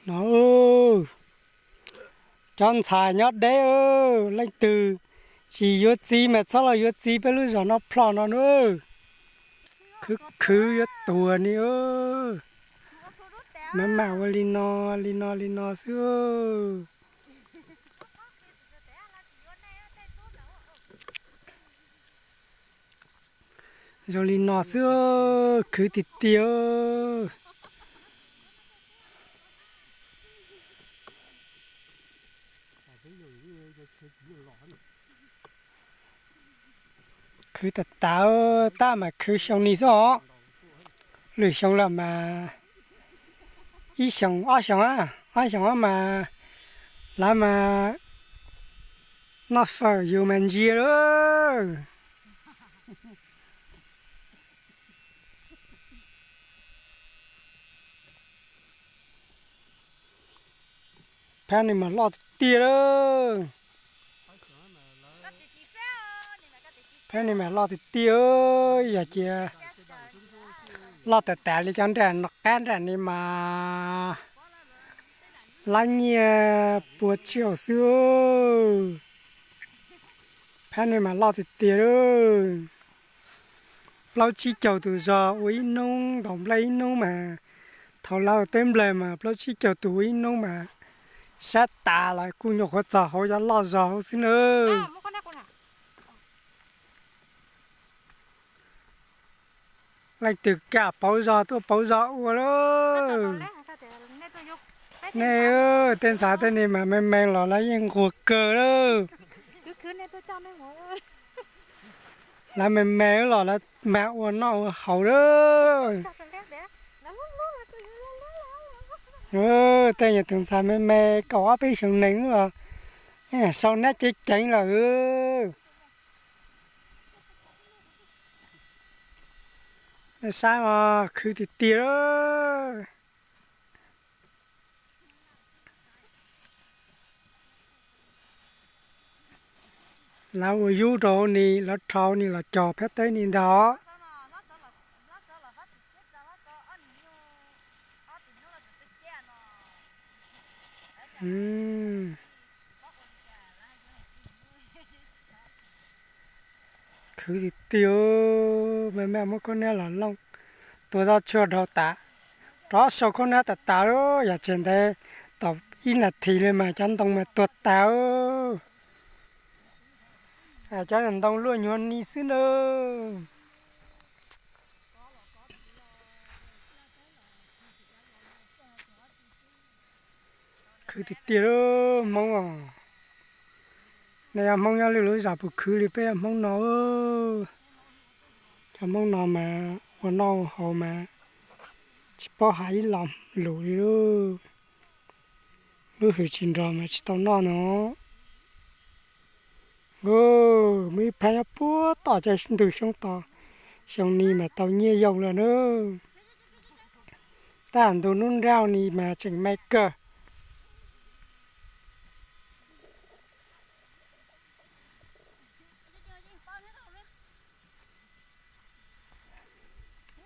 No, cov ntxhais nyob deb, leej twg tsis yuav txiv mas txhob los yuav txiv peb lub zos no plho no na. Khwv khwv yuav tuag ni. Mam mam ua li no, li no li no xwb. Zoo li no xwb, khwv tiag tiag. Khwv tas tas, tab mas khwv xyoo ni xwb os. Lwm xyoo lawm mas ib xyoos ob xyoos, ob xyoos mas lawv mas noj fawm yus mas ntsia lawm. Phab no mas loj tiag tiag lawm. Phab no mas loj tiag tiag, yog cia loj tas tas li cov nram no qab nram ni mas lab nyiaj pua tsiaum xwb. Phab no mas loj tiag tiag lawm. Plaub tsib caug tus zog ua ib hnub ntaus nplej ib hnub mas, thaum lawv ua teb nplej mas plaub tsib caug tus ua ib hnub mas sab tas los kuj nyuam qhuav txog hauv cov loj zog hauv xwb na. Leej twg kam pauv zog tuaj pauv zog ua lauj. Nej, tej ntxhais tej ni mas me me los lawv yeej nquag kawg lauj. Lawv me me los lawv mag ua noj ua haus lauj. Tej nyuag tus ntxhais me me kaum ob peb xyoos nees los yeej sau nab ceev ceev lawm. Nej saib mas khwv tiag tiag lawm. Lawv ua yub rau ni, lawv rho ni los cog phab teb ni ntag. Khwv tiag tiag, me me muab khaub nab los looj, tua zoj tshuaj dhau tas, rov sau khaub nab tas tas lawm. Yog tseg ntev tau ib nas this li mas cov ntoo mas tuag tas. Cov ntoo luaj nyuag ni xwb na. Khwv tiag tiag lawm Hmoob os. Nej yog Hmoob nyob lwm lub zos puas khwv li peb yog Hmoob no? Cov Hmoob no mas ua noj ua haus mas tsis paub hais ib lo lus li lauj. Lub hws tsis nrog mas tsis tau noj no. Muaj ib phab nyob puag tom cov ntug xyoob tos, xyoo ni mas tau nyiaj yoo lawm na. Tab ntu hnub nrauj ni mas tseem me kawg.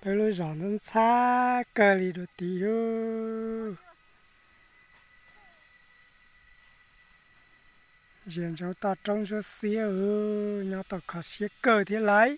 Peb lub zos ntxhab ntxhab kawg li dua tid lauj. Zias ntsoov toj roob ntsuab xiab, nyob tau kho siab kawg thiab lauj.